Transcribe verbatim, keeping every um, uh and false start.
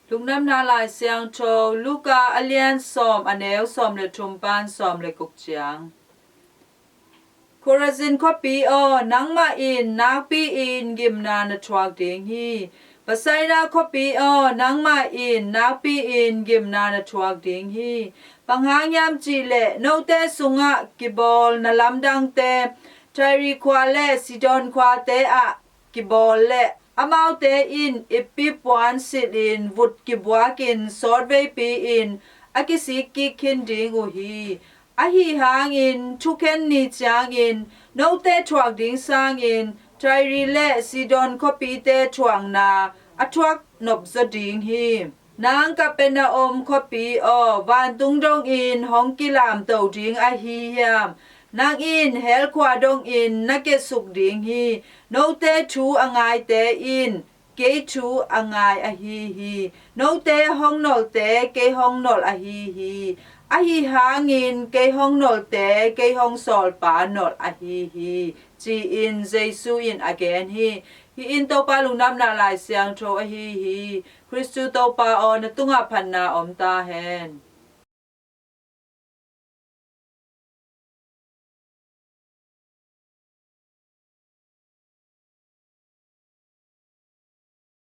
Lungdamna Lai Siangtho, Luka a lian sawm, a neu sawm le thum pan sawm le guk ciang. Khorazin khuapi aw, nangmah in nakpi-in gimna na thuak ding hi. Bethsaida khuapi aw, nangmah in nakpi-in gimna na thuak ding hi. Bang hang hiam cih leh note sungah kibawl na lamdangte, Tyre khua le Sidon khuate ah kibawl leh amaute in ippi puan silhin vut kibuakin sawtveipi-in a kisik kik khin ding uh hi. Ahi hangin thukhen ni ciangin note thuak ding sangin Tyre le Sidon khuapite thuakna a thuak nopzaw ding hi. Nang Kapernaum khuapi aw, vantung dongin hong kilamto ding ahi hiam? Nang in hell khua dongin na kiasuk ding hi. Note thu a ngaite in kei thu a ngai ahi hi. Note hong nolte kei hong nolh ahi hi. Ahi hangin kei hong nolte kei hong sawlpa nolh ahi hi, ci-in Jesu in a gen hi. Hih in Topa Lungdamna Lai Siangtho ahi hi. Khristu Topa aw, na tungah phatna om ta hen.